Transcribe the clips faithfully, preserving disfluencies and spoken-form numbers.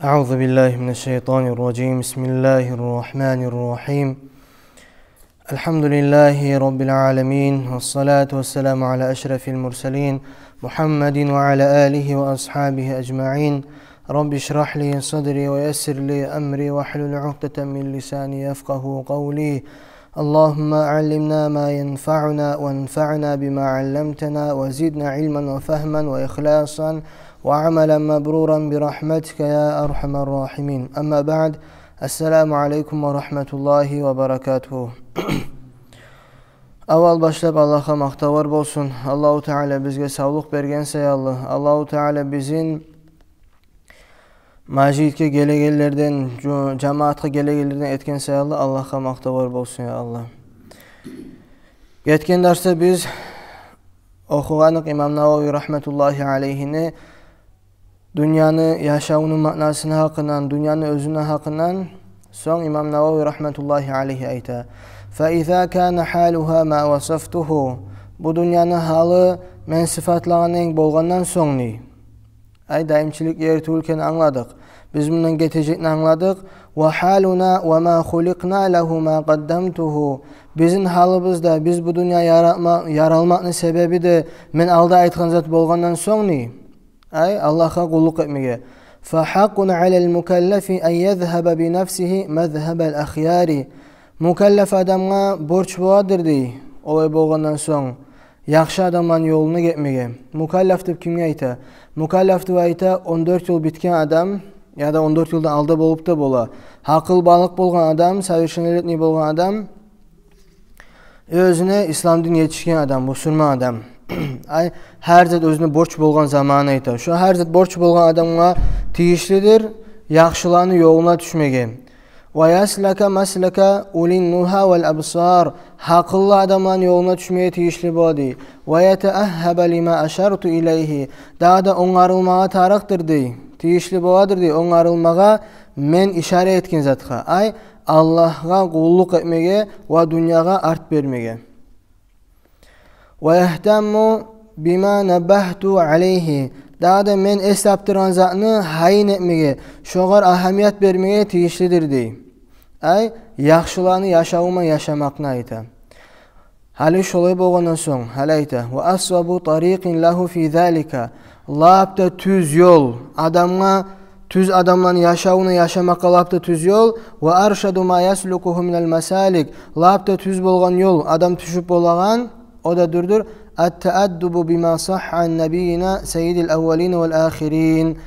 أعوذ بالله من الشيطان الرجيم. بسم الله الرحمن الرحيم. الحمد لله رب العالمين، والصلاة والسلام على أشرف المرسلين محمد وعلى آله وأصحابه أجمعين. رب اشرح لي صدري ويسر لي أمري واحلل عقدة من لساني يفقهوا قولي. اللهم علمنا ما ينفعنا وانفعنا بما علمتنا وزدنا علما وفهما وإخلاصا وعملا مبرورا برحمتك يا أرحم الراحمين. أما بعد، السلام عليكم ورحمة الله وبركاته. Аввал башлап Аллагьгъа макътавлар болсун. Аллагьу Таала бизге савлукъ берген саялы, Аллагьу Таала бизин межитге гелегенлерден, жу-, жамаатгъа гелегенлерден этген саялы Аллагьгъа макътавлар болсун, я Аллагь. Гетген дарсда биз охугъан эдик Имам Нававий рагьматуллагьи алайгьини дюньяны яшавуну маънасыны гьакъындан, дюньяны оьзюню гьакъындан. Сонг Имам Нававий рагьматуллагьи алайгьи айта: «فإذا كان حالها ما وصفته», бу дюньяны гьалы мен сыфатлагъан йимик болгъандан сонг, дей. Ай, даимчилик ер тюгюл экенин англадыкъ. Биз мундан гетежекни англадыкъ. «وحالنا وما خلقنا له ما قدمته». Бизин гьалыбыз да, биз бу дюнья яратма-, яралмакъны себеби де мен алда айтгъан зат болгъандан сонг, дей. Ай, Аллагьгъа къуллукъ этмеге. «فحق على المكلف أن يذهب بنفسه مذهب الأخيار». Мукаллаф адамгъа борч боладыр, дей, олай болгъандан сонг, яхшы адамланы ёлуна гетмеге. Мукаллаф деп кимге айта? Мукаллаф деп айта он дёрт йыл битген адам, яда он дёрт йылдан алда болуп да бола. Гьакъылбалыкъ болгъан адам, совершеннолетний болгъан адам, оьзюне ислам дин етишген адам, бусурман адам. Ай, гьар зат оьзюне борч болгъан заманын айта. Шо гьар зат борч болгъан адамгъа тийишлидир яхшыланы ёлуна тюшмеге. «ويسلك مسلك أولي النهى والأبصار». Гьакъыллы адамланы ёлуна тюшмеге тийишли бола, дей. «ويتأهب لما أشرت إليه». Дагъы да онгарылмагъа тарыкъдыр, дей. Тийишли боладыр, дей, онгарылмагъа мен ишара этген затгъа. Ай, Аллагьгъа къуллукъ этмеге ва дюньягъа арт бермеге. «ويهتم بما نبهت عليه». Дагъы да мен эс тапдыргъан затны гьайын этмеге, шогъар агьамият бермеге тийишлидир, дей. Ай, яхшыланы яшаву ман яшамакъны айта. Гьали шолай болгъандан сонг, гьали айта: «وأصوب طريق له في ذلك». Лап да тюз ёл, адамгъа, тюз адамланы яшавуна яшамакъгъа лап да тюз ёл. «وأرشد ما يسلكه من المسالك». Лап да тюз болгъан ёл адам тюшюп болагъан, о да дюрдюр: «التأدب بما صح عن نبينا سيد الأولين والآخرين».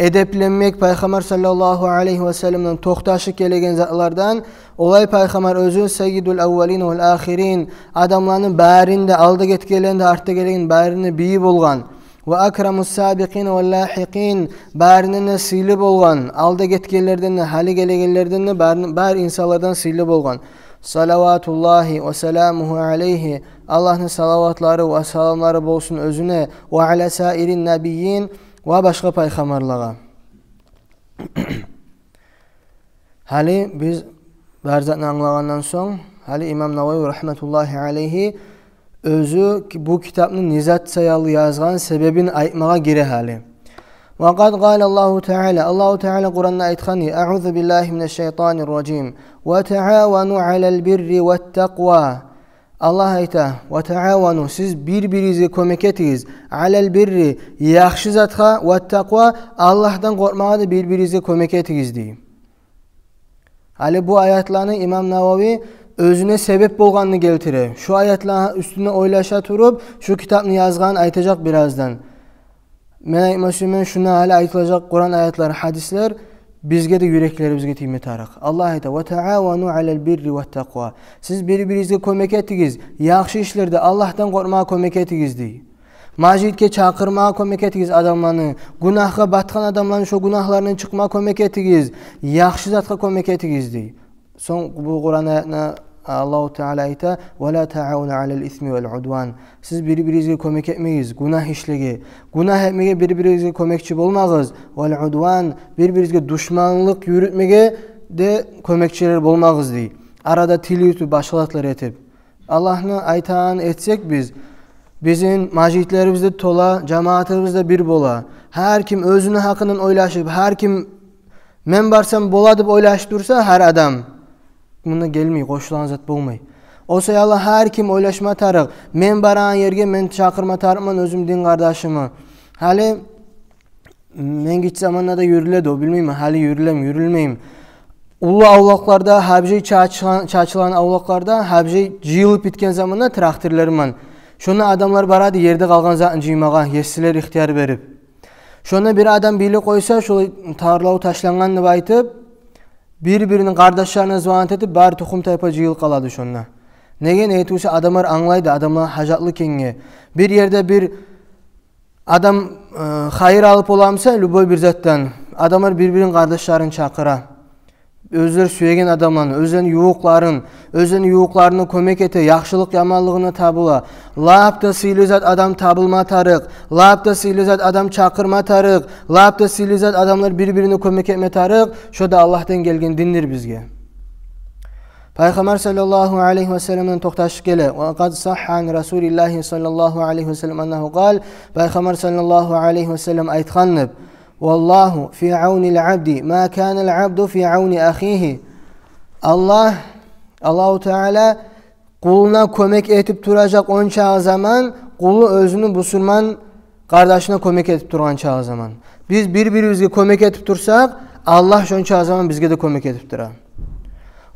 Эдепленмек, Пайхаммар саллаллагьу алайгьи ва салламдан токъташып гелеген затлардан, олай Пайхаммар оьзю саййидул аввалин вал ахирин, адамланы барын да, алда гетгенлерин де, артда гелегенлерин барыны бийи болгъан. «Ва акрамус сабикъин вал лагьикъин», барындан да сыйлы болгъан, алда гетгенлерден де, гьали гелегенлерден де, барын, бар инсанлардан сыйлы болгъан. Салаватуллагьи ва саламугьу алайгьи, Аллагьны салаватлары ва саламлары болсун оьзюне, ва ала саирин набийин, ва башгъа пайхаммарлагъа. Гьали биз бар затны англагъандан сонг, гьали имам Нававий рагьматуллагьи алайгьи оьзю ки-, бу китапны не зат саялы язгъан себебин айтмагъа гире гьали. Ва къад къала Аллагьу таала, Аллагьу таала Къуранда айтгъан: «Аъузу биллагьи минаш шайтанир ражим. Ва таавану алал бирри ват такъва». Аллагь айта: «Ва таавану», сиз бир-биригизге кёмек этигиз, «алал бирри», яхшы затгъа, «ват такъва», Аллагьдан къоркъмагъа да бир-биригизге кёмек этигиз, дей. Гьали бу аятланы имам Нававий оьзюне себеп болгъанны гелтире. Шу аятланы уьстюнде ойлаша туруп, шу китапны язгъанын айтажакъ бираздан. Мен айтма сюемен, шунда гьали айтылажакъ Къуран аятлар, гьадислер бизге де, юреклерибизге тийме тарыкъ. Аллагь айта: «Ва таавану алал бирри ват такъва». Сиз бир-биригизге кёмек этигиз, яхшы ишлерде, Аллагьдан къоркъмагъа кёмек этигиз, дей. Межитге чакъырмагъа кёмек этигиз адамланы, гюнагьгъа батгъан адамланы шо гюнагьларындан чыкъмагъа кёмек этигиз, яхшы затгъа кёмек этигиз, дей. Сонг бу Къуран аятны Аллагьу таала айта: «Ва ла таавану алал исми вал удван». Сиз бир-биригизге кёмек этмегиз гюнагь ишлеге. Гюнагь этмеге бир-биригизге кёмекчи болмагъыз. «Вал удван», бир-биригизге душманлыкъ юрютмеге де кёмекчилер болмагъыз, дей. Арада тил ютуп, башгъа затлар этип. Аллагьны айтагъанын этсек биз, бизин межитлерибиз де тола, жамаатыбыз да бир бола. Гьар ким оьзюню гьакъындан ойлашып, гьар ким Мен барсам бола деп ойлашып турса гьар адам, мунда гелмей, къошулагъан зат болмай. О саялы гьар ким ойлашма тарыкъ: мен барагъан ерге мен чакъырма тарыкъман оьзюм дин къардашымны. Гьали мен гиччи заманда да юрюле эди о, билмеймен, гьали юрюлеми, юрюлмейми. Уллу авлакъларда, гьабжей чачылгъан, чачылгъан авлакъларда, гьабжей жыйылып битген заманда тракторлар булан, шонда адамлар бара эди ерде къалгъан затны жыймагъа, еслер ихтияр берип. Шонда бир адам билип къойса, шолай тарлав ташлангъан деп айтып, бир-бирини къардашларына звонить этип, бары тухум-тайпа жыйылып къала эди шонда. Неге? Неге тюгюл эсе адамлар англай эди, адамлар гьажатлы экенге. Бир ерде бир адам, э, хайыр алып боламыса, любой бир затдан, адамлар бир-бирини къардашларын чакъыра. Оьзлер сюеген адамларын, оьзлени ювукъларын, оьзлени ювукъларына кёмек эте, яхшылыкъ яманлыгъына табула. Лап да сыйлы зат адам табулма тарыкъ, лап да сыйлы зат адам чакъырма тарыкъ, лап да сыйлы зат адамлар бир-бирине кёмек этме тарыкъ. Шо да Аллагьдан гелген диндир бизге. Пайхаммар саллаллагьу алайгьи ва салламдан токъташып геле. Ва къад сахха ан Расулиллагьи саллаллагьу алайгьи ва саллам аннагьу къал, Пайхаммар саллаллагьу алайгьи ва саллам айтгъан деп: «Валлагьу фи авнил абди ма канал абду фи авни ахигьи». Аллагь, Аллагьу Таала къулуна кёмек этип туражакъ ончагъы заман, къулу оьзюню бусурман къардашына кёмек этип тургъан чагъы заман. Биз бир-бирибизге кёмек этип турсакъ, Аллагь шончагъы заман бизге де кёмек этип тура.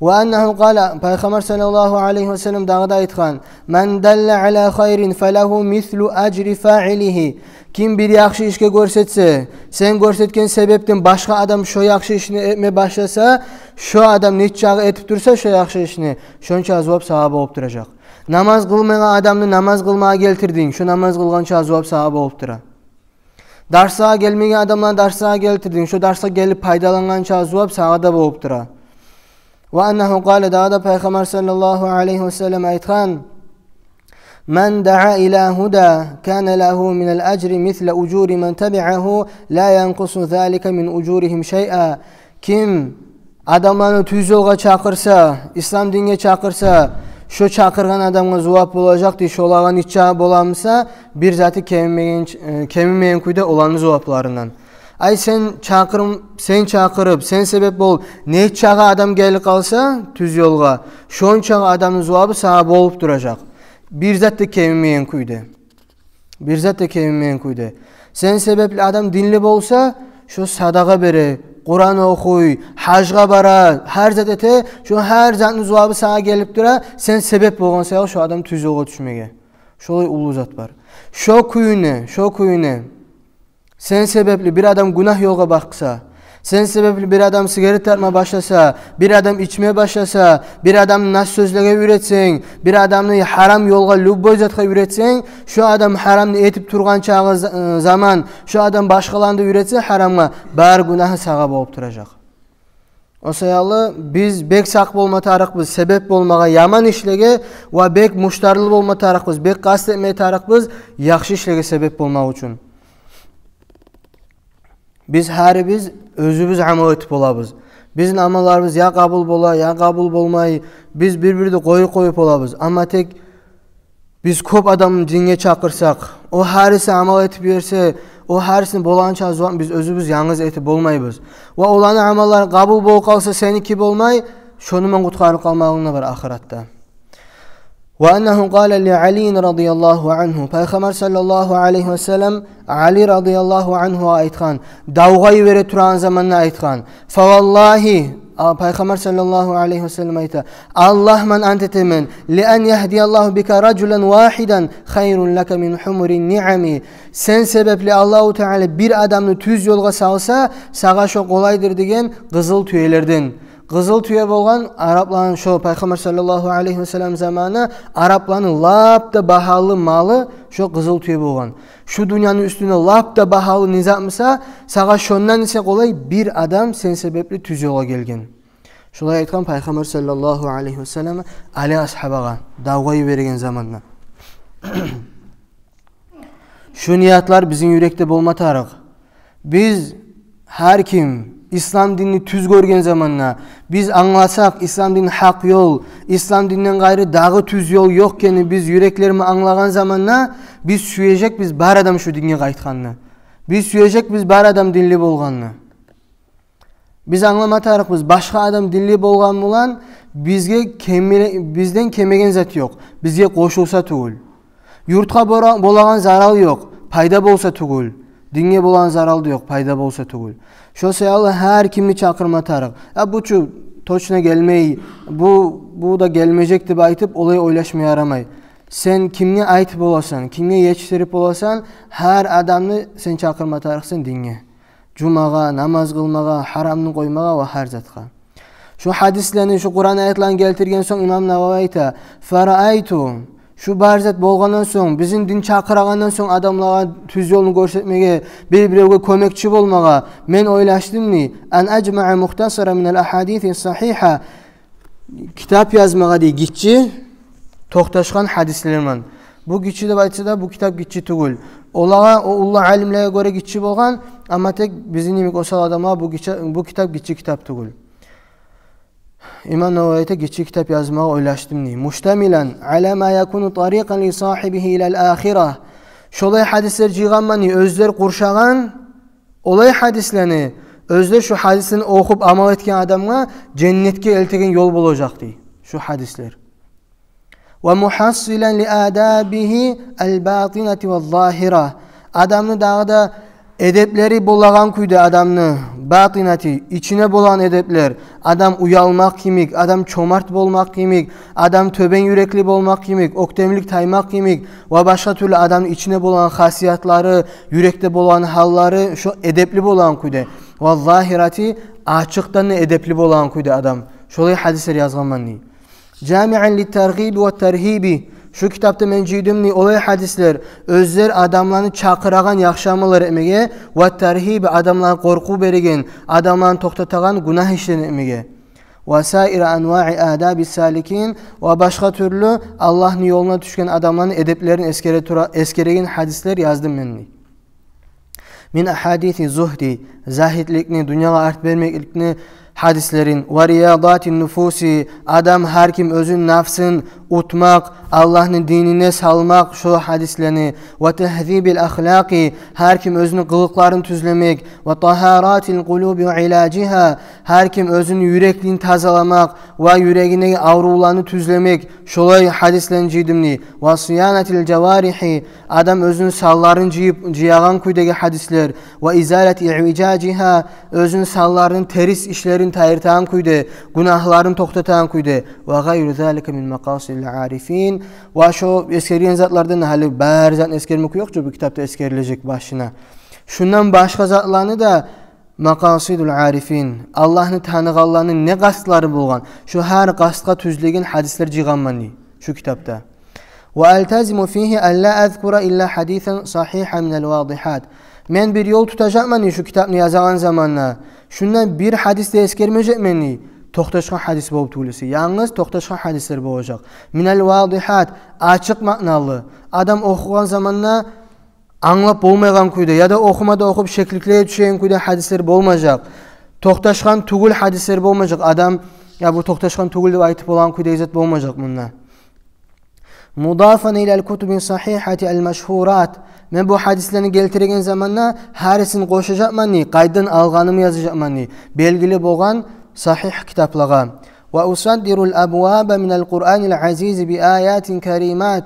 Ва аннагьу къала, Пайхаммар саллаллагьу алайгьи ва саллам дагъы да айтгъан: «Ман далла ала хайрин фалагьу мислу ажри фаилигьи». Ким бир яхшы ишге гёрсетсе, сен гёрсетген себепден башгъа адам шо яхшы ишни этме башласа, шо адам нечакъы этип турса шо яхшы ишни, шонча зувап сагъа болуп туражакъ. Намаз къылмайгъан адамны намаз къылмагъа гелтирдинг, шо намаз къылгъанча зувап сагъа болуп тура. Дарсгъа гелмейген адамланы дарсгъа гелтирдинг, шо дарсгъа гелип пайдалангъанча зувап сагъа да болуп тура. Ва аннагьу къала, дагъы да Пайхаммар саллаллагьу алайгьи ва саллам айтгъан: «Ман даа ила гьуда кана лагьу минал ажри мисла ужури ман табиагьу ла янкъусу залика мин ужуригьим шайъа». Ким адамланы тюз ёлгъа чакъырса, ислам динге чакъырса, шо чакъыргъан адамгъа зувап болажакъ дей, шолагъа нечакъы боламыса, бир заты кемимеген, э, кемимеген кюйде оланы зувапларындан. Ай, сен чакъырым-, сен чакъырып, сен себеп болуп, нечакъы адам гелип къалса тюз ёлгъа, шончакъы адамны зувабы сагъа болуп туражакъ. Бир зат да кемимеген кюйде. Бир зат да кемимеген кюйде. Сен себепли адам динли болса, шо садагъа бере, Къуран охуй, гьажгъа бара, гьар зат эте, шо гьар затны зувабы сагъа гелип тура, сен себеп болгъан саялы шо адам тюз ёлгъа тюшмеге. Шолай уллу зат бар. Шо кюйню, шо кюйню. Сен себепли бир адам гюнагь ёлгъа бакъса, сен себепли бир адам сигарет тартма башласа, бир адам ичме башласа, бир адамны нас сёзлеге уьйретсенг, бир адамны гьарам ёлгъа, любой затгъа уьйретсенг, шо адам гьарамны этип тургъан чагъы за-, э, заман, шо адам башгъаланы да уьйретсе гьарамгъа, бар гюнагьы сагъа болуп туражакъ. О саялы биз бек сакъ болма тарыкъбыз себеп болмагъа яман ишлеге, ва бек муштарлы болма тарыкъбыз, бек къаст этме тарыкъбыз яхшы ишлеге себеп болмакъ учун. Биз гьарибиз оьзюбюз амал этип болабыз. Бизин амалларыбыз я къабул бола, я къабул болмай, биз бир-бирде къоюп-къоюп болабыз. Амма тек биз кёп адамны динге чакъырсакъ, о гьариси амал этип йиберсе, о гьарисини болагъанча зувабын биз оьзюбюз янгыз этип болмайбыз. Ва оланы амаллары къабул болуп къалса, сеники болмай, шону ман къутгъарылып къалмагъынг да бар ахыратда. Ва аннагьу къала ли Алийин радияллагьу ангьу. Пайхаммар саллаллагьу алайгьи ва саллам Али радияллагьу ангьугъа айтгъан, давгъа йибере турагъан заманда айтгъан. Фаваллагьи, а, Пайхаммар саллаллагьу алайгьи ва саллам айта: «Аллагь ман ант этемен, ли ан ягьдияллагьу бика ражулан вагьидан хайрун лака мин гьумурин ниъами». Сен себепли Аллагьу Таала бир адамны тюз ёлгъа салса, сагъа шо къолайдыр деген къызыл тюелерден. Къызыл тюе болгъан арапланы, шо Пайхаммар саллаллагьу алайгьи ва саллам заманы арапланы лап да багьалы малы шо къызыл тюе болгъан. Шу дюньяны уьстюнде лап да багьалы не затмыса, сагъа шондан эсе къолай бир адам сен себепли тюз ёлгъа гелген. Шолай айтгъан Пайхаммар саллаллагьу алайгьи ва саллам Али асгьабагъа давгъа йиберген заманда. Шу ниятлар бизин юрекде болма тарыкъ. Биз гьар ким ислам динни тюз гёрген заманда, биз англасакъ, ислам дин гьакъ ёл, ислам динден къайры дагъы тюз ёл ёкъ экенни биз юреклерибиз англагъан заманда, биз сюежекбиз бар адам шу динге къайтгъанны. Биз сюежекбиз бар адам динли болгъанны. Биз англама тарыкъбыз, башгъа адам динли болгъан булан бизге кемиле-, бизден кемиген зат ёкъ, бизге къошулса тюгюл. Юртгъа бора-, болагъан зарал ёкъ, пайда болса тюгюл. Динге болагъан зарал да ёкъ, пайда болса тюгюл. Шо саялы гьар кимни чакъырма тарыкъ. Я бу чу точно гелмей, бу, бу да гелмежек деп айтып, олай ойлашма ярамай. Сен кимге айтып боласан, кимге етишдирип боласан, гьар адамны сен чакъырма тарыкъсан динге. Жумагъа, намаз къылмагъа, гьарамны къоймагъа ва гьар затгъа. Шу гьадислени, шу Къуран аятланы гелтирген сонг, имам Нававий айта: «Фараайту», шу бар зат болгъандан сонг, бизин дин чакъырагъандан сонг, адамлагъа тюз ёлну гёрсетмеге, бир-биревге кёмекчи болмагъа, мен ойлашдым дей, «ан ажмаа мухтасара минал ахадиси сагьигьа», китап язмагъа дей, гиччи токъташгъан гьадислермен. Бу гиччи деп айтса да, бу китап гиччи тюгюл. Олагъа, о уллу алимлеге гёре гиччи болгъан, амма тек бизин йимик осал адамлагъа бу гиччи, бу китап гиччи китап тюгюл. Имам Нававий айта, гиччи китап язмагъа ойлашдым дей. «Муштамилан ала ма якуну тарикъан ли сагьибигьи илал ахира». Шолай гьадислер жыйгъанман дей, оьзлер къуршагъан, олай гьадислени, оьзлер шу гьадислени охуп амал этген адамгъа женнетге элтеген ёл болажакъ дей шу гьадислер. «Ва мухассилан ли адабигьи ал батинати ваз загьира». Адамны дагъы да эдеплери болагъан кюйде, адамны батинати, ичине болагъан эдеплер, адам уялмакъ йимик, адам чомарт болмакъ йимик, адам тёбен юрекли болмакъ йимик, оьктемлик таймакъ йимик ва башгъа тюрлю адамны ичине болагъан хасиятлары, юрекде болагъан гьаллары, шо эдепли болагъан кюйде. «Ваз загьирати», ачыкъдан да эдепли болагъан кюйде адам. Шолай гьадислер язгъанман дей. «Жамиан лит таргъиби ва таргьиби». Шу китапда мен жыйдым дей олай гьадислер, оьзлер адамланы чакъырагъан яхшы амаллар этмеге, ва таргьиби, адамлагъа къоркъув береген, адамланы токътатагъан гюнагь ишлерин этмеге. «Ва саира анваи адаби саликин», ва башгъа тюрлю Аллагьны ёлуна тюшген адамланы эдеплерин эсгере тура, эсгереген гьадислер яздым мен дей. «Мин ахадиси зугьди», загьидликни, дюньягъа арт бермекликни гьадислерин, «ва риядати нуфуси», адам гьар ким оьзюн, нафсын утмакъ, Аллагьны динине салмакъ, шо гьадислени, «ва тагьзибил ахлакъи», гьар ким оьзюню къылыкъларын тюзлемек, «ва тагьаратил къулуби ва иляжигьа», гьар ким оьзюню юреклигин тазаламакъ ва юрегиндеги аврувланы тюзлемек, шолай гьадислени жыйдым дей. «Ва сиянатил жаварихи», адам оьзюню санларын жыйып, жыягъан кюйдеги гьадислер, «ва изалати ивижажигьа», оьзюню санларыны терс ишлерин тайдыртагъан кюйде, гюнагьларын токътатагъан кюйде, «ва гъайру залика мин макъасидил арифин», ва шо эсгерген затлардан, гьали бар затны эсгермек ёкъ чу бу китапда эсгерилежек башына. Шундан башгъа затланы да макъасидул арифин, Аллагьны таныгъанланы не къастлары болгъан, шо гьар къастгъа тюзлеген гьадислер жыйгъанман дей шу китапда. «Ва алтазиму фигьи алла азкура илла гьадисан сагьигьан минал вадигьат». Мен бир ёл тутажакъман дей шу китапны язагъан заманда, шундан бир гьадис де эсгермежекмен дей токъташгъан гьадис болуп тюгюл эсе. Янгыз токъташгъан гьадислер болажакъ. «Минал вадигьат», ачыкъ маъналы. Адам охугъан заманда англап болмайгъан кюйде, яда охума да охуп шекликлеге тюшеген кюйде гьадислер болмажакъ. Токъташгъан тюгюл гьадислер болмажакъ. Адам, я бу токъташгъан тюгюл деп айтып болагъан кюйде зат болмажакъ мунда. «Мудафан илал кутуби сагьигьати ал машгьурат». Мен бу гьадислени гелтиреген заманда гьарисин къошажакъман дей, къайдан алгъанымны язажакъман дей белгили болгъан сагьигь китаплагъа. «Ва усаддирул абваба минал Къуранил азизи би аятин каримат».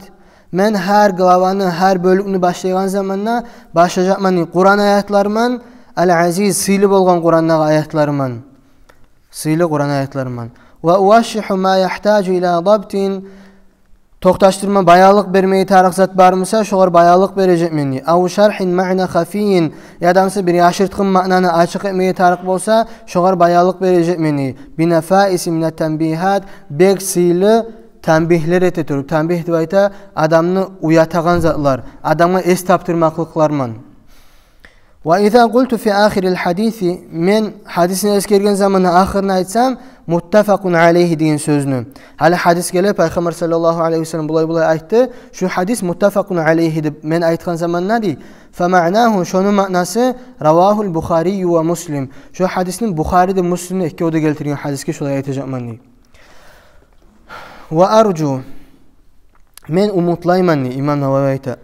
Мен гьар главаны, гьар бёлюкню башлайгъан заманда башлажакъман дей Къуран аятларыман, ал-азиз, сыйлы болгъан Къурандагъы аятларыман. Сыйлы Къуран аятларыман. «Ва увашшигьу ма яхтажу ила дабтин». Токъташдырма, баянлыкъ бермеге тарыкъ зат бар буса, шогъар баянлыкъ бережекмен дей. «Ав шархьи маъна хафийин», яда буса бир яшыртгъын маънаны ачыкъ этмеге тарыкъ болса, шогъар баянлыкъ бережекмен дей. «Би нафаиси минат танбигьат», бек сыйлы танбигьлер эте туруп. Танбигь деп айта адамны уятагъан затлар, адамгъа эс тапдырмакълыкъларман. «Ва иза къулту фи ахирил гьадиси», мен гьадисни эсгерген заманда ахырына айтсам, «муттафакъун алайгьи» деген сёзню. Гьали гьадис геле, Пайхаммар саллаллагьу алайгьи ва саллам булай-булай айтды, шу гьадис «муттафакъун алайгьи» деп мен айтгъан заманда дей, «фа маънагьу», шону маънасы, «равагьул Бухарийю ва Муслим». Шу гьадисни Бухари де, Муслим де эккеви де гелтирген гьадисге шолай айтажакъман дей. «Ва аржу», мен умутлайман дей, имам Нававий айта.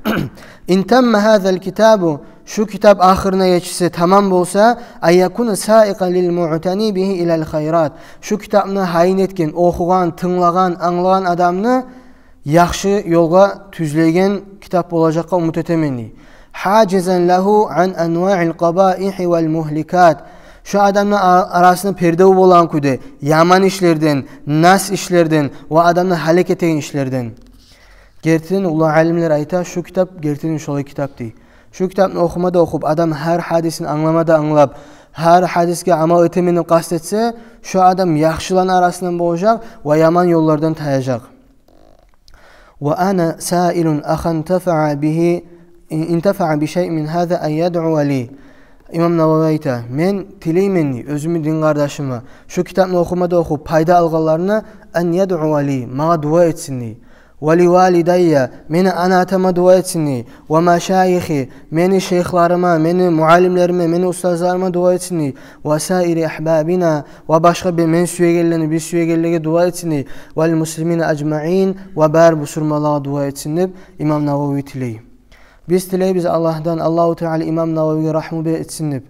«Ин тамма гьазал китабу», Шу китап ахырына етишсе, тамам болса, ан якуна саикъан лил муътани бигьи илал хайрат. Шу китапны гьайын этген, охугъан, тынглагъан, англагъан адамны яхшы ёлгъа тюзлейген китап болажакъгъа умут этемен дей. Гьажизан лагьу ан анваил къабаигьи вал мугьликат. Шу адамны а-, арасына пердев болагъан кюйде яман ишлерден, нас ишлерден ва адамны гьалек этеген ишлерден. Гертиден, уллу алимлер айта, шу китап гертиден шолай китап дей. Шу китапны охума да охуп, адам гьар гьадисин англама да англап, гьар гьадисге амал этемен деп къаст этсе, шу адам яхшыланы арасындан болажакъ ва яман ёллардан таяжакъ. Ва ана саилун ахан тафаа бигьи, ин-, интафаа би шайъин мин гьаза ан ядъуа ли. Имам Нававий айта: «Мен тилеймен, – дей, – оьзюмню дин къардашыма, шу китапны охума да охуп, пайда алгъанларына, ан ядъуа ли, магъа дуа этсин, – дей. – Ва ли валидайя, мени ана-атама дуа этсин, – дей. – Ва машайихи, мени шейхларыма, мени муаллимлериме, мени устазларыма дуа этсин, – дей. – Ва саири ахбабина, ва башгъа бе-, мен сюегенлени, биз сюегенлеге дуа этсин, – дей. – Вал муслимина ажмаин, ва бары бусурманлагъа дуа этсин», – деп имам Нававий тилей. Биз тилейбиз Аллагьдан, Аллагьу Таала имам Нававийге рагьму бе-, этсин деп,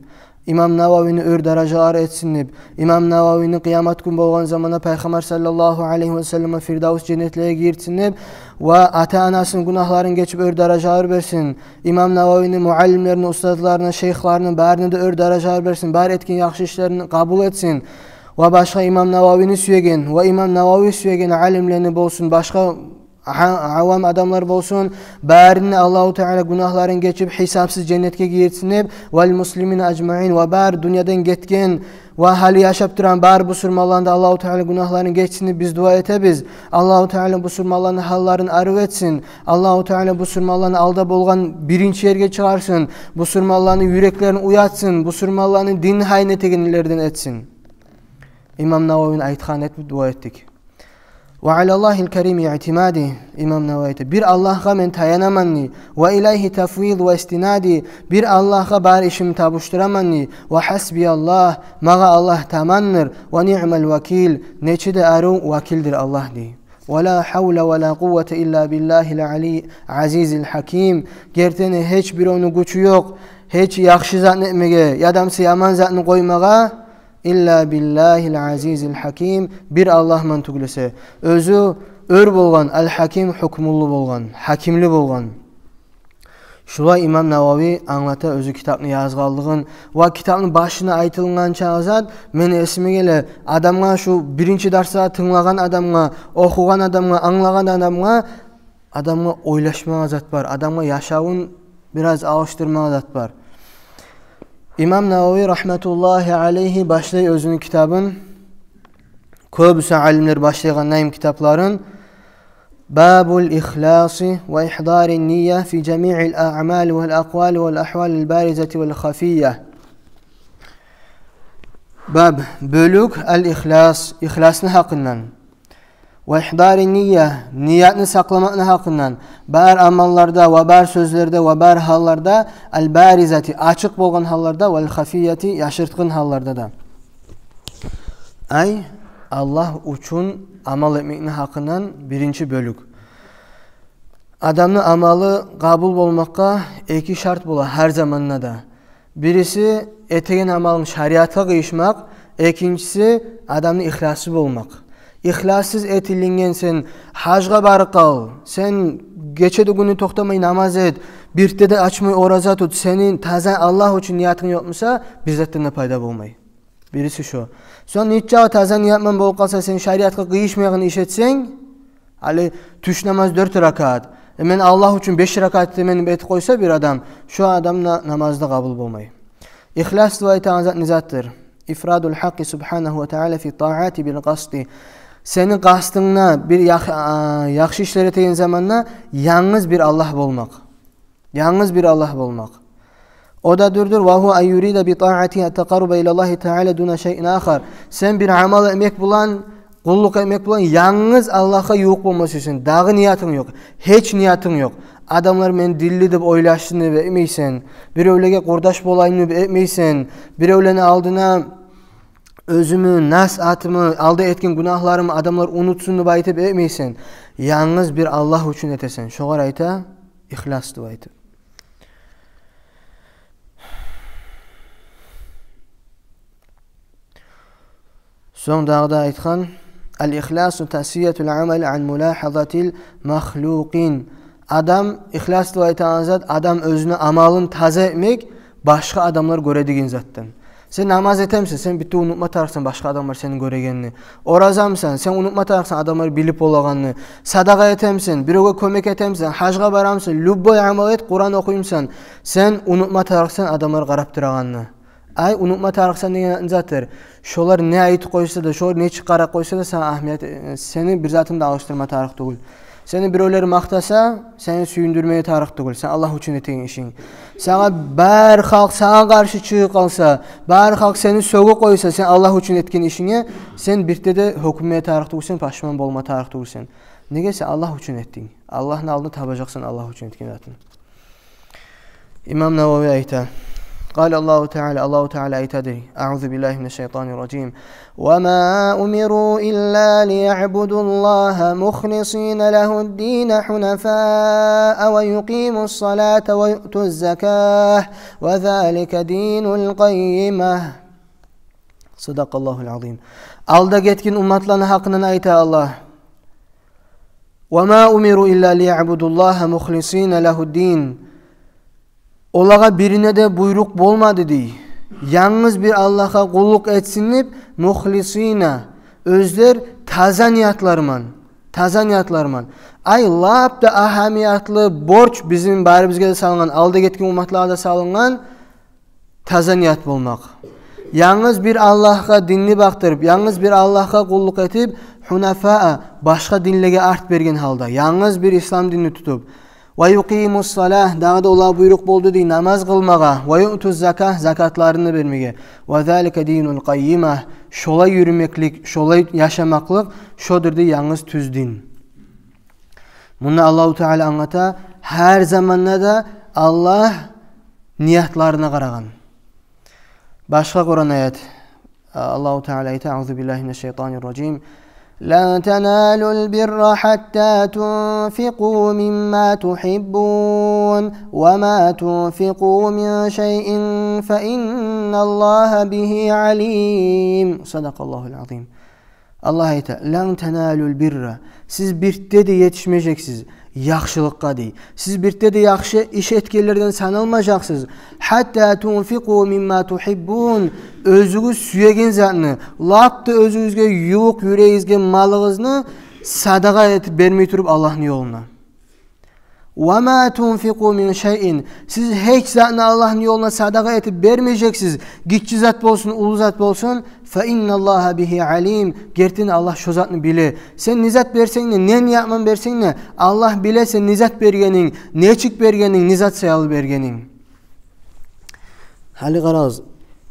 имам Нававийни оьр даражалары этсин деп, имам Нававийни къыямат гюн болгъан заманда Пайхаммар саллаллагьу алайгьи ва саллама Фирдавс женнетлеге гийиртсин деп, ва ата-анасыны гюнагьларын гечип, оьр даражалар берсин. Имам Нававийни муаллимлерини, устазларыны, шейхларыны, барына да оьр даражалар берсин, бар этген яхшы ишлерин къабул этсин. Ва башгъа имам Нававийни сюеген ва имам Нававий сюеген алимлени болсун, башгъа гьа-, авам адамлар болсун, барыны Аллагьу Таала гюнагьларын гечип, гьисапсыз женнетге гийиртсин деп, вал муслимина ажмаин, ва бар дюньядан гетген ва гьали яшап турагъан бар бусурманланы да Аллагьу Таала гюнагьларын гечсин деп биз дуа этебиз. Аллагьу Таала бусурманланы гьалларын арив этсин. Аллагьу Таала бусурманланы алда болгъан биринчи ерге чыгъарсын. Бусурманланы юреклерин уятсын. Бусурманланы дин гьайын этегенлерден этсин. Имам Нававийни айтгъанын этип дуа этдик. «Ва алаллагьил карими иътимади», имам Нававий айта, «бир Аллагьгъа мен таянаман», – дей, «ва илайгьи тафвид ва истинади», бир Аллагьгъа бар ишимни тапшураман, – дей, «ва гьасбияллагь, магъа Аллагь тамандыр, ва ниъмал вакил, нече де арив вакилдир Аллагь», – дей. «Ва ла гьавла ва ла къуввата илла биллагьил али-, азизил гьаким». Гертиден, гьеч биревню гючю ёкъ, гьеч яхшы затны этмеге, яда буса яман затны къоймагъа, «илла биллагьил азизил гьаким», бир Аллагьман тюгюл эсе, оьзю оьр болгъан, ал-гьаким, гьукмулу болгъан, гьакимли болгъан. Шулай имам Нававий англата оьзю китапны язгъанлыгъын. Ва китапны башына айтылгъан чакъы зат, мени эсиме геле, адамгъа, шу биринчи дарсда тынглагъан адамгъа, охугъан адамгъа, англагъан адамгъа, адамгъа ойлашмагъа зат бар, адамгъа яшавун бираз алышдырмагъа зат бар. Имам Нававий рагьматуллагьи алайгьи башлай оьзюню китабын, кёбюсю алимлер башлайгъан найым китапларын: «Бабул ихласи ва ихдарин ния фи жамиил аъмали вал акъвали вал ахвалил баризати вал хафия». Баб, бёлюк, ал-ихлас, ихласны гьакъындан. «Ва ихдарин ния», ниятны сакъламакъны гьакъындан, бар амалларда ва бар сёзлерде ва бар гьалларда, «ал-баризати», ачыкъ болгъан гьалларда, «вал хафияти», яшыртгъын гьалларда да. Ай, Аллагь учун амал этмекни гьакъындан биринчи бёлюк. Адамны амалы къабул болмакъгъа эки шарт бола гьар заманда да. Бириси, этеген амалынг шариатгъа къыйышмакъ, экинчиси, адамны ихласы болмакъ. Ихлассыз этилинген, сен гьажгъа барып къал, сен гече де гюн де токътамай намаз эт, бирт де ачмай ораза тут, сени таза Аллагь учун ниятынг ёкъ буса, бир затдан да пайда болмай. Бириси шо. Сонг нечакъы таза ниятман болуп къалса, сен шариатгъа къыйышмайгъан иш этсенг, гьали тюш намаз дёрт ракаат, э, мен Аллагь учун беш ракаат этемен деп этип къойса бир адам, шо адамны намазы да къабул болмай. Ихлас деп айтагъан зат не затдыр? Ифрадул гьакъкъи субгьанагьу ва таала фи тагьати бил къасди. Сени къастынгда бир ях-, а, яхшы ишлер этеген заманда янгыз бир Аллагь болмакъ. Янгыз бир Аллагь болмакъ. О да дюрдюр: «Ва гьува ан юрида би тагьати ат-такъарруба илаллагьи таала дуна шайин ахар». Сен бир амал этмек булан, къуллукъ этмек булан янгыз Аллагьгъа ювукъ болма сюйсенг, дагъы ниятынг ёкъ, гьеч ниятынг ёкъ. Адамлар мени динли деп ойлашсын деп этмейсен, биревлеге къурдаш болайым деп этмейсен, биревлени алдына оьзюмню нас-атымы, алда этген гюнагьларымы адамлар унутсун деп айтып этмейсен. Янгыз бир Аллагь учун этесен. Шогъар айта ихлас деп айтып. Сонг дагъы да айтгъан: «Ал-ихласу тасфиятул амал ан мулахазатил махлукъин». Адам, ихлас деп айтагъан зат, адам оьзюню амалын таза этмек башгъа адамлар гёре деген затдан. Сен намаз этемисен, сен битти унутма тарыкъсан башгъа адамлар сени гёрегенни. Оразамысан, сен унутма тарыкъсан адамлар билип болагъанны. Садагъа этемисен, биревге кёмек этемисен, гьажгъа барамысан, любой амал эт, Къуран охуймусан, сен унутма тарыкъсан адамлар къарап турагъанны. Ай, унутма тарыкъсан деген затдыр. Шолар не айтып къойса да, шолар не чыгъарып къойса да, сагъа агьмият, э, сени бир затынг да алышдырма тарыкъ тюгюл. Сени биревлер макътаса, сени сююндюрмеге тарыкъ тюгюл сен Аллагь учун этген ишинг. Сагъа бар халкъ сагъа къаршы чыгъып къалса, бар халкъ сени сёгюп къойса, сен Аллагь учун этген ишинге, сен бирде де гьёкюнмеге тарыкъ тюгюл сен, пашман болма тарыкъ тюгюл сен. Неге? Сен Аллагь учун этдинг. Аллагьны алдында табажакъсан Аллагь учун этген затынг. Имам Нававий айта: قال الله تعالى, Аллагьу Таала айтады: أعوذ بالله من الشيطان الرجيم. وما أمروا إلا ليعبدوا الله مخلصين له الدين حنفاء ويقيموا الصلاة ويؤتوا الزكاة وذلك دين القيمة. صدق الله العظيم. Алда гетген умматланы гьакъындан айта Аллагь: وما أمروا إلا ليعبدوا الله مخلصين له الدين. Олагъа бирине де буйрукъ болмады, дей, янгыз бир Аллагьгъа къуллукъ этсин деп, مخلصين, оьзлер таза ниятлар ман, таза ниятлар ман. Ай, лап да агьамиятлы борч бизин барыбызгъа да салынгъан, алда гетген умматлагъа да салынгъан, таза ният болмакъ. Янгыз бир Аллагьгъа динни бакъдырып, янгыз бир Аллагьгъа къуллукъ этип, حنفاء, башгъа динлеге арт берген гьалда, янгыз бир ислам динни тутуп. ويقيموا الصلاة, дагъы да олагъа буйрукъ болду, дей, намаз къылмагъа. ويؤتوا الزكاة, закатларын да бермеге. وذلك دين القيمة, шолай юрюмеклик, шолай яшамакълыкъ, шодур, дей, янгыз тюз дин. Мунда Аллагьу Таала англата, гьар заманда да Аллагь ниятларына къарагъан. Башгъа Къуран аят, Аллагьу Таала айта: أعوذ بالله من الشيطان الرجيم. لن تنالوا البر حتى تنفقوا مما تحبون وما تنفقوا من شيء فإن الله به عليم. صدق الله العظيم. Аллагь айта: لن تنالوا البر, сиз бирде де етишмежексиз яхшылыкъгъа, дей. Сиз бирде де яхшы иш этгенлерден саналмажакъсыз. حتى تنفقوا مما تحبون, оьзюгюз сюеген затны, лап да оьзюгюзге ювукъ юрегигизге малыгъызны садагъа этип бермей туруп Аллагьны ёлуна. وما تنفقوا من شيء, сиз гьеч затны Аллагьны ёлуна садагъа этип бермежексиз, гиччи зат болсун, уллу зат болсун. فإن الله به عليم, гертиден Аллагь шо затны биле. Сен не зат берсенг де, не ният ман берсенг де, Аллагь биле сен не зат бергенинг, нечик бергенинг, не зат саялы бергенинг. Гьали къарагъыз,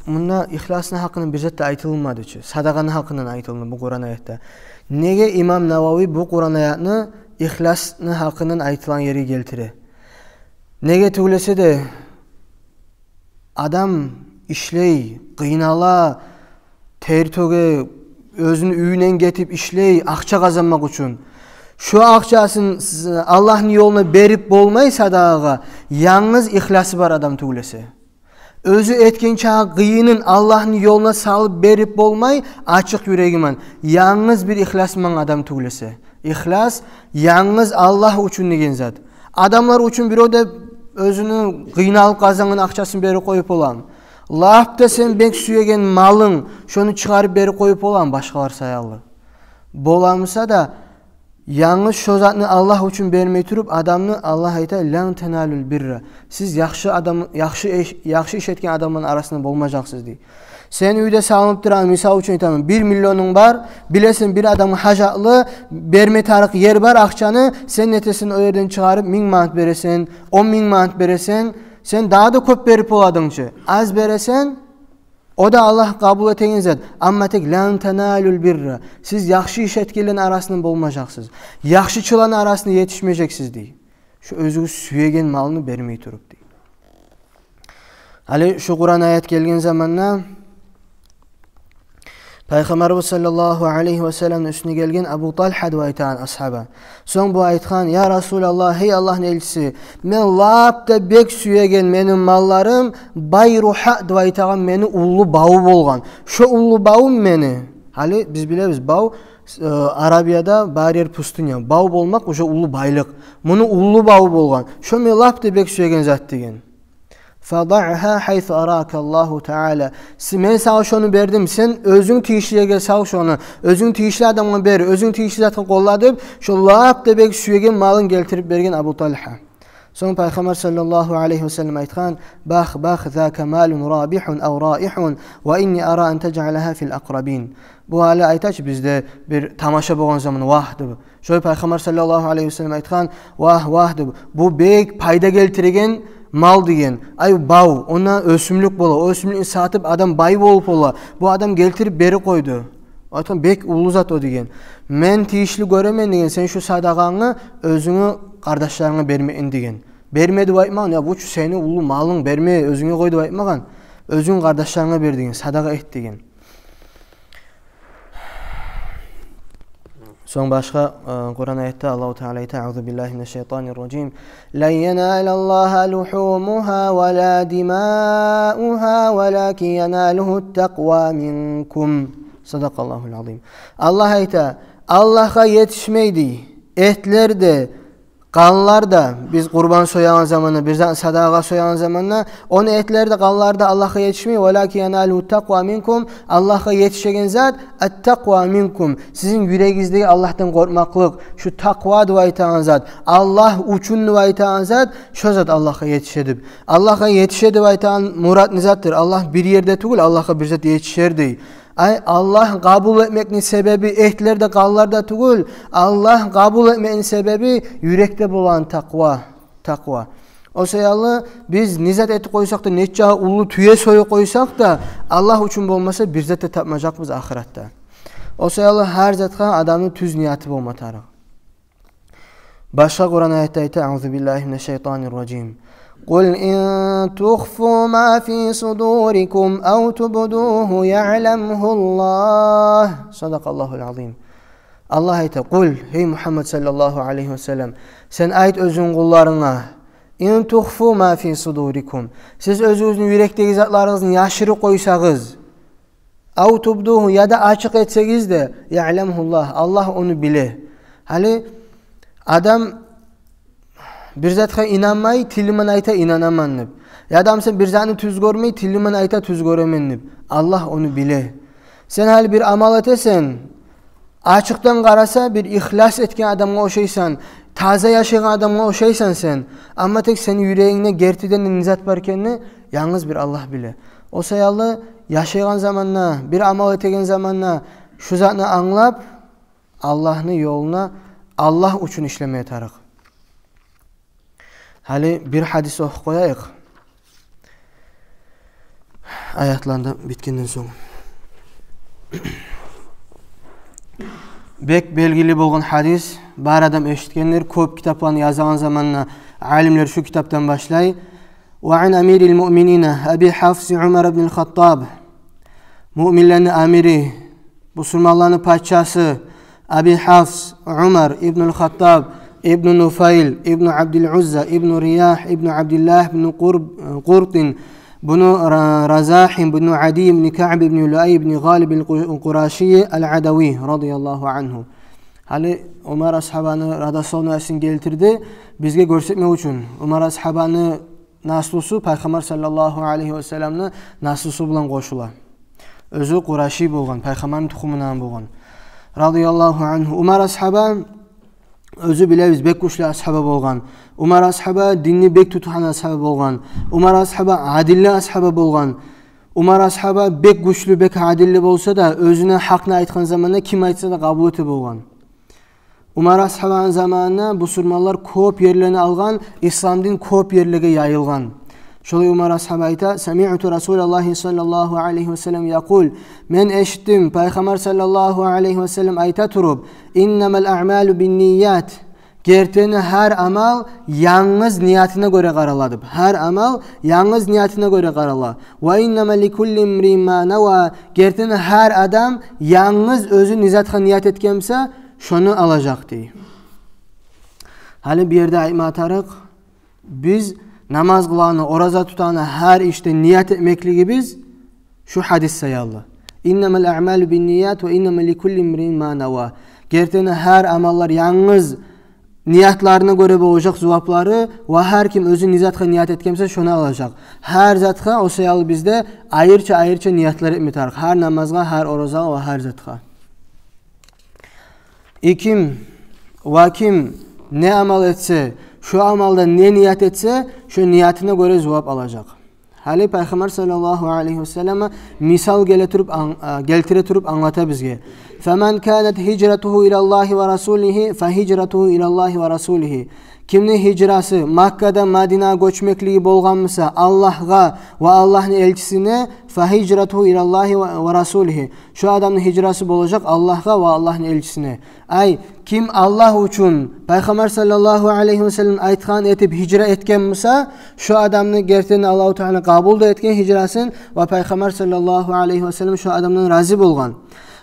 мунда ихласны гьакъындан бир зат да айтылмады чы, садагъаны гьакъындан айтылды бу Къуран аятда. Неге имам Нававий бу Къуран аятны ихласны гьакъындан айтылгъан ерге гелтире? Неге тюгюл эсе де, адам ишлей, къыйнала, тер тёге, оьзюню уьюнден гетип ишлей акъча къазанмакъ учун. Шо акъчасын с-, Аллагьны ёлуна берип болмай садагъагъа, янгыз ихласы бар адам тюгюл эсе. Оьзю этген чакъы къыйынын Аллагьны ёлуна салып берип болмай, ачыкъ юреги ман, янгыз бир ихласы ман адам тюгюл эсе. Ихлас янгыз Аллагь учун деген зат. Адамлар учун бирев де оьзюню къыйналып къазангъан акъчасын берип къоюп боламы? Лап да сен бек сюеген малынг, шону чыгъарып берип къоюп боламы башгъалар саялы? Боламыса да, янгыз шо затны Аллагь учун бермей туруп адамны, Аллагь айта: لن تنالوا البر. Сиз яхшы адам, яхшы иш, яхшы иш этген адамланы арасында болмажакъсыз, дей. Сен уьйде салынып турагъан, мисал учун айтаман, бир миллионунг бар, билесен, бир адамгъа гьажатлы, берме тарыкъ ер бар акъчаны, сен нетесен, о ерден чыгъарып минг манат бересен, он минг манат бересен, сен дагъы да кёп берип боладынг чы. Аз бересен, о да Аллагь къабул этеген зат. Амма тек لن تنالوا البر, сиз яхшы иш этгенлени арасында болмажакъсыз, яхшычыланы арасында етишмежексиз, дей. Шо оьзюгюз сюеген малны бермей туруп, дей. Гьали шу Къуран аят гелген заманда Пайхаммарыбыз саллаллагьу алайгьи васалламны уьстюне гелген Абу Талгьа деп айтагъан асгьаба. Сонг бу айтгъан: «Я Расулаллагь, гьей Аллагьны элчиси, мен лап да бек сюеген мени малларым Байругьа деп айтагъан мени уллу баву болгъан. Шо уллу бавум мени Гьали биз билебиз, бав, э, Арабияда бар ер пустыня. Бав болмакъ уже уллу байлыкъ. Муну уллу баву болгъан. Шо мен лап да бек сюеген зат деген. «Фадагьа хайсу арака Аллагьу таала». Си-, мен сагъа шону бердим, сен оьзюнг тийишли ерге сал шону, оьзюнг тийишли адамгъа бер, оьзюнг тийишли затгъа къолла деп, шо лап да бек сюеген малын гелтирип берген Абу Тальгьа. Сонг Пайхаммар саллаллагьу алайгьи ва саллам айтгъан: «Бах, бах, зака малун рабихун ав раихун, ва инни ара ан тажъалагьа фил акърабин». Бу гьали айта чы бизде бир тамаша болгъан заман, вагь деп. Шолай Пайхаммар саллаллагьу алайгьи ва саллам айтгъан: «Вагь, вагь», – деп, «бу бек пайда гелтиреген мал», – деген. Ай, бав, ондан оьсюмлюк бола, о оьсюмлюкню сатып адам бай болуп бола. Бу адам гелтирип берип къойду. Айтгъан: «Бек уллу зат о», – деген. «Мен тийишли гёремен, – деген, – сен шу садагъангны оьзюнгню къардашларынга бермекни», – деген. «Берме», – деп айтмагъан, я, бу чу сени уллу малынг, берме, оьзюнге къой деп айтмагъан. «Оьзюнг къардашларынга бер, – деген, – садагъа эт», – деген. Сонг башгъа, э, Къуран аятда Аллагьу Таала айта: «Аузу биллагьи минаш шайтанир ражим. Лан яналаллагьа лухумугьа ва ла димаугьа, валакин яналугьу такъва минкум». Садакъаллагьул азим. Аллагь айта: Аллагьгъа етишмейди этлер де, къанлар да, биз къурбан соягъан заманда, бир затны садагъагъа соягъан заманда, ону этлер де, къанлар да Аллагьгъа етишмей. «Валакин яналугьу такъва минкум», Аллагьгъа етишеген зат, «ат-такъва минкум», сизин юрегигиздеги Аллагьдан къоркъмакълыкъ, шу такъва деп айтагъан зат, Аллагь учун деп айтагъан зат, шо зат Аллагьгъа етише деп. Аллагьгъа етише деп айтагъан мурат не затдыр? Аллагь бир ерде тюгюл, Аллагьгъа бир зат етишер дей. Ай, Аллагь къабул этмекни себеби этлер де, къанлар да тюгюл. Аллагь къабул этмекни себеби юрекде болгъан такъва, такъва. О саялы биз не зат этип къойсакъ да, нече уллу тюе союп къойсакъ да, Аллагь учун болмаса, бир зат да тапмажакъбыз ахыратда. О саялы гьар затгъа адамны тюз нияты болма тарыкъ. Башгъа Къуран аятда айта: «Аузу биллагьи минаш шайтанир ражим. Къул ин тухфу ма фи судурикум ав тубдугьу яъламугьуллагь». Садакъаллагьул азим. Аллагь айта: «Къул, гьей Мугьаммад саллаллагьу алайгьи ва саллам, сен айт оьзюнг къулларынга: ин тухфу ма фи судурикум, сиз оьзюгюзню юрекдеги затларыгъызны яшырып къойсагъыз, ав тубдугьу, яда ачыкъ этсегиз де, яъламугьуллагь, Аллагь ону биле». Гьали адам бир затгъа инанмай, тили ман айта: «Инанаман», – деп. Яда буса бир затны тюз гёрмей, тили ман айта: «Тюз гёремен», – деп. Аллагь ону биле. Сен гьали бир амал этесен, ачыкъдан къараса, бир ихлас этген адамгъа ошайсан, таза яшайгъан адамгъа ошайсан сен. Амма тек сени юрегингде гертиден де не зат бар экенни янгыз бир Аллагь биле. О саялы яшайгъан заманда, бир амал этеген заманда шу затны англап, Аллагьны ёлуна, Аллагь учун ишлеме тарыкъ. Гьали бир гьадис охуп къояйыкъ. Аятлар да битгенден сонг. Бек белгили болгъан гьадис, бар адам эшитгендир, кёп китапланы язагъан заманда алимлер шу китапдан башлай. Ва ан амирил муъминина Аби Гьафс Умар ибнул Хаттаб. Муъминлени амири, бусурманланы пачасы Аби Гьафс Умар ибнул Хаттаб ибну Нуфайл ибну Абдил Узза ибну Рияхь ибну Абдиллагь ибну Къур-, Къуртин бну Ра-, Разахьим бну Ади ибну Каъб ибну Луай ибну Гъалиб ал-Къу-, Къураши ал-Адави, радияллагьу ангьу. Гьали Умар асгьабаны родословниясын гелтирди бизге гёрсетме учун. Умар асгьабаны наслусу Пайхаммар саллаллагьу алайгьи ва салламны наслусу булан къошула. Оьзю къураши болгъан, Пайхаммарны тухумундан болгъан. Радияллагьу ангьу. Умар асгьаба, оьзю билебиз, бек гючлю асгьаба болгъан. Умар асгьаба динни бек тутгъан асгьаба болгъан. Умар асгьаба адилли асгьаба болгъан. Умар асгьаба бек гючлю, бек адилли болса да, оьзюне гьакъны айтгъан заманда ким айтса да къабул эте болгъан. Умар асгьабаны заманында бусурманлар кёп ерлени алгъан, ислам дин кёп ерлеге яйылгъан. Шолай Умар асгьаба айта: «Самиъту Расулаллагьи саллаллагьу алайгьи ва саллам якъул». Мен эшитдим Пайхаммар саллаллагьу алайгьи ва саллам айта туруп: «Иннамал аъмалу бинният». Гертиден гьар амал янгыз ниятына гёре къарала деп. Гьар амал янгыз ниятына гёре къарала. «Ва иннама ликулли имриин ма нава». Гертиден гьар адам янгыз оьзю не затгъа ният этген буса, шону алажакъ дей. Гьали бу ерде айтма тарыкъ, биз намаз къылагъанда, ораза тутагъанда гьар ишде ният этмеклигибиз шу гьадис саялы. «Иннамал аъмалу бинният ва иннама ликулли имриин ма нава». Гертиден гьар амаллар янгыз ниятларына гёре болажакъ зуваплары, ва гьар ким оьзю не затгъа ният этген буса, шону алажакъ. Гьар затгъа, о саялы бизде айрыча-айрыча ниятлар этме тарыкъ. Гьар намазгъа, гьар оразагъа ва гьар затгъа. И ким, ва ким не амал этсе, шо амалда не ният этсе, шо ниятына гёре зувап алажакъ. Гьали Пайхаммар саллаллагьу алайгьи ва саллам мисал геле туруп ан-, а, гелтире туруп англата бизге. «Фаман канат гьижратугьу илаллагьи ва расулигьи, фа гьижратугьу илаллагьи ва расулигьи». Кимни гьижрасы Маккадан Мадинагъа гёчмеклиги болгъан буса Аллагьгъа ва Аллагьны элчисине, «фа гьижратугьу илаллагьи ва, ва расулигьи». Шо адамны гьижрасы болажакъ Аллагьгъа ва Аллагьны элчисине. Ай, ким Аллагь учун, Пайхаммар саллаллагьу алайгьи ва саллам айтгъан этип гьижра этген буса, шо адамны гертиден Аллагьу Таала къабул да этген гьижрасын, ва Пайхаммар саллаллагьу алайгьи ва саллам шо адамдан рази болгъан.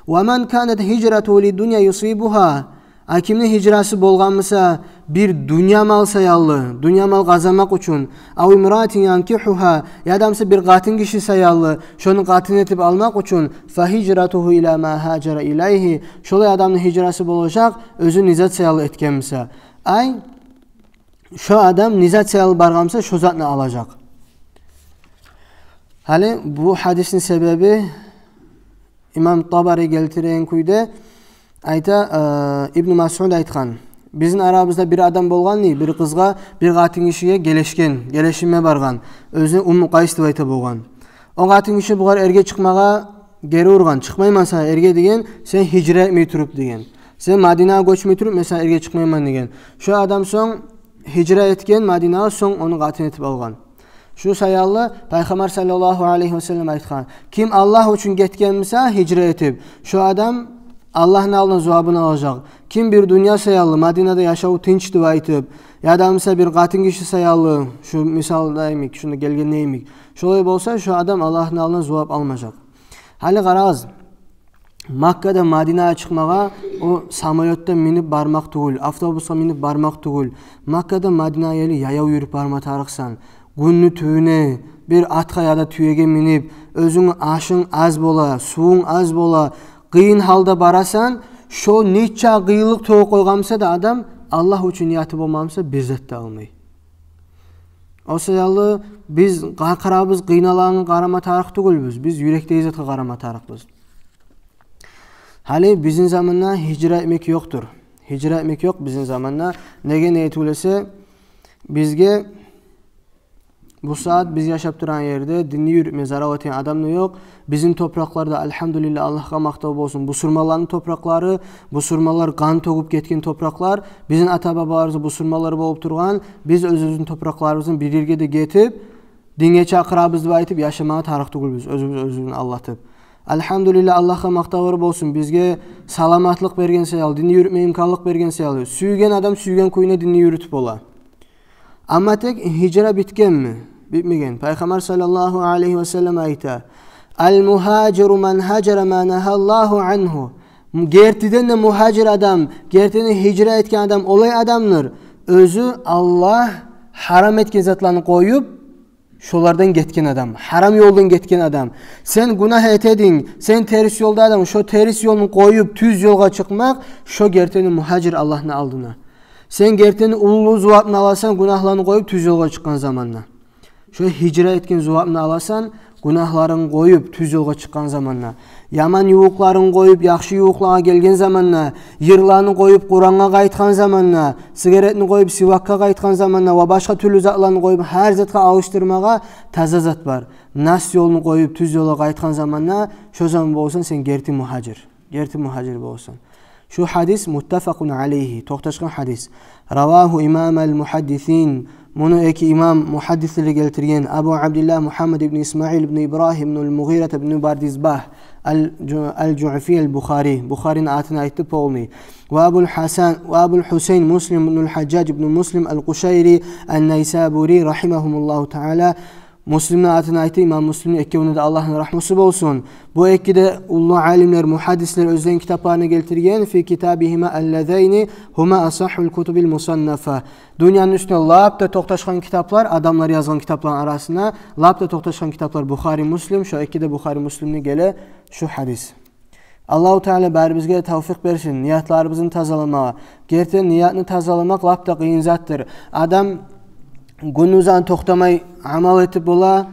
«Ва ман канат гьижратугьу лидунья юсибугьа». А кимни гьижрасы болгъан буса бир дюнья мал саялы, дюнья мал къазанмакъ учун, «ав имраатин янкигьугьа», яда буса бир къатын гиши саялы, шону къатын этип алмакъ учун, «фа гьижратугьу ила ма гьажара илайгьи». Шолай адамны гьижрасы болажакъ оьзю не зат саялы этген буса. Ай, шо адам не зат саялы баргъан буса, шо затны алажакъ. Гьали бу гьадисни себеби имам Табари гелтирген кюйде айта, э, Ибну Масъуд айтгъан. Бизин арабызда бир адам болгъан дей, бир къызгъа, бир къатын гишиге гелешген, гелешинме баргъан. Оьзю Умму Къайс деп айта болгъан. О къатын гиши бугъар эрге чыкъмагъа гери ургъан. «Чыкъмайман сагъа эрге, – деген, – сен гьижра этмей туруп, – деген. – Сен Мадинагъа гёчмей туруп, мен сагъа эрге чыкъмайман», – деген. Шо адам сонг гьижра этген Мадинагъа, сонг ону къатын этип алгъан. Шу саялы Пайхаммар саллаллагьу алайгьи ва саллам айтгъан: «Ким Аллагь учун гетген буса гьижра этип, шо адам Аллагьны алдына зувабын алажакъ. Ким бир дюнья саялы, Мадинада яшаву тынч деп айтып, яда буса бир къатын гиши саялы, шу мисалда йимик, шунда гелген йимик, шолай болса, шо адам Аллагьны алдына зувап алмажакъ». Гьали къарагъыз, Маккадан Мадинагъа чыкъмагъа о самолётдан минип бармакъ тюгюл, автобусгъа минип бармакъ тюгюл. Маккадан Мадинагъа ерли яяв юрюп барма тарыкъсан. Гюнню тюбюне бир атгъа яда тюеге минип, оьзюнгню ашынг аз бола, сувунг аз бола, къыйын гьалда барасан, шо нече къыйынлыкъ тёгюп къойгъан буса да адам, Аллагь учун нияты болмаса, бир зат да алмай. О саялы биз къакъырабыз, къыйналагъангъа къарама тарыкъ тюгюлбюз, биз юрекдеги затгъа къарама тарыкъбыз. Гьали бизин заманда гьижра этмек ёкъдур. Гьижра этмек ёкъ бизин заманда. Неге не этип эсе, бизге бу сагьат биз яшап турагъан ерде динни юрютме зарал этеген адам да ёкъ. Бизин топуракъларда, альгьамдулиллагь, Аллагьгъа макътав болсун, бусурманланы топуракълары, бусурманлар къан тёгюп гетген топуракълар, бизин ата-бабаларыбыз бусурманлар болуп тургъан, биз оьз-оьзюбюзню топуракъларыбыздан бир ерге де гетип, динге чакъырабыз деп айтып яшамагъа тарыкъ тюгюлбюз, оьзюбюз оьзюбюзню алдатып. Альгьамдулиллагь, Аллагьгъа макътавлар болсун, бизге саламатлыкъ берген саялы, динни юрютме имканлыкъ берген саялы. Сюйген адам сюйген кюйде динни юрютюп бола. Амма тек гьижра битгенми? Битмеген. Пайхаммар саллаллагьу алайгьи ва саллам айта: «Аль-мугьажиру ман гьажара ма нагьаллагьу ангьу». Гертиден де мугьажир адам, гертиден де гьижра этген адам олай адамдыр, оьзю Аллагь гьарам этген затланы къоюп, шолардан гетген адам, гьарам ёлдан гетген адам. Сен гюнагь этединг, сен терс ёлда эдинг, шо терс ёлну къоюп, тюз ёлгъа чыкъмакъ, шо гертиден де мугьажир Аллагьны алдына. Сен гертиден де уллу зувапны аласан, гюнагьланы къоюп, тюз ёлгъа чыкъгъан заманда. Шо гьижра этген зувапны аласан, гюнагьларын къоюп, тюз ёлгъа чыкъгъан заманда. Яман ювукъларын къоюп, яхшы ювукълагъа гелген заманда, йырланы къоюп, Къурангъа къайтгъан заманда, сигаретни къоюп, сивакгъа къайтгъан заманда ва башгъа тюрлю затланы къоюп, гьар затгъа алышдырмагъа таза зат бар. Нас ёлну къоюп, тюз ёлгъа къайтгъан заманда, шо заман боласан сен герти мугьажир. Герти мугьажир боласан. Шу гьадис муттафакъун алайгьи, токъташгъан гьадис. Равагьу имамуль мугьаддисин, муну эки имам мугьаддислер гелтирген: Абу Абдиллагь Мугьаммад ибн Исмаил ибн Ибрагьим ибн аль-Мугъират ибн Бардизбагь аль-Жу-, аль-Жуъфи аль-Бухари, Бухарини атын айтды полный. Ва Абуль Гьасан, ва Абуль Гьусайн Муслим ибн аль-Гьажжаж ибн Муслим аль-Къушайри ан-Найсабури рагьимагьумуллагьу таала. Муслимни атын айтды, имам Муслимни, экевюне де Аллагьны рагьмусу болсун. Бу эки де уллу алимлер, мугьаддислер оьзлени китапларына гелтирген, фи китабигьима аллазайни гьума асаххул кутубил мусаннафа. Дюньяны уьстюнде лап да токъташгъан китаплар, адамлар язгъан китапланы арасына лап да токъташгъан китаплар Бухари, Муслим, шо эки де Бухари, Муслимни геле шу гьадис. Аллагьу Таала барибизге тавфикъ берсин ниятларыбызны тазаламагъа. Гертиден, ниятны тазаламакъ лап да къыйын затдыр. Адам гюндюз токътамай амал этип бола,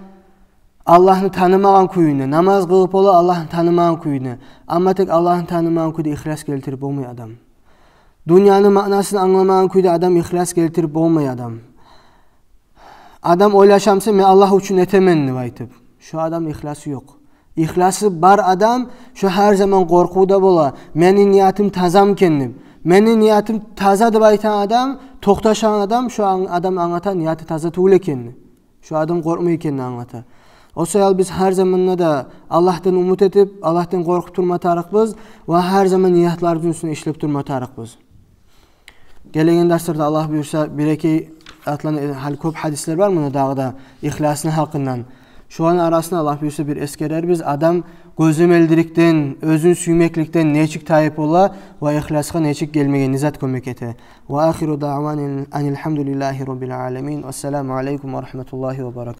Аллагьны танымагъан кюйде, намаз къылып бола, Аллагьны танымагъан кюйде. Амма тек Аллагьны танымагъан кюйде ихлас гелтирип болмай адам. Дюньяны маънасын англамагъан кюйде адам ихлас гелтирип болмай адам. Адам ойлашамса, мен Аллагь учун этемен деп айтып. Шо адам ихласы ёкъ. Ихласы бар адам, шо гьар заман къоркъувда бола, мени ниятым тазамы экен деп. Мени ниятым таза деп айтагъан адам, токъташагъан адам, шо ан-, адам англата нияты таза тюгюл экенни. Шо адам къоркъмай экенни англата. О саялы биз гьар заманда да Аллагьдан умут этип, Аллагьдан къоркъуп турма тарыкъбыз ва гьар заман ниятларыбызны уьстюнде ишлеп турма тарыкъбыз. Гелеген дарсларда, Аллагь буюрса, бир-эки атланы, э, гьали кёп гьадислер бар муна дагъы да ихласны гьакъындан. Шоланы арасында, Аллагь буюрса, бир эсгерербиз. Адам гёземелдирикден, оьзюн сюймекликден нечик тайып бола ва ихласгъа нечик гелмеге не зат кёмек эте. Ва ахиру даъвана анил гьамдулиллагьи раббил аламин. Вассаламу алейкум ва рагьматуллагьи ва баракатугь.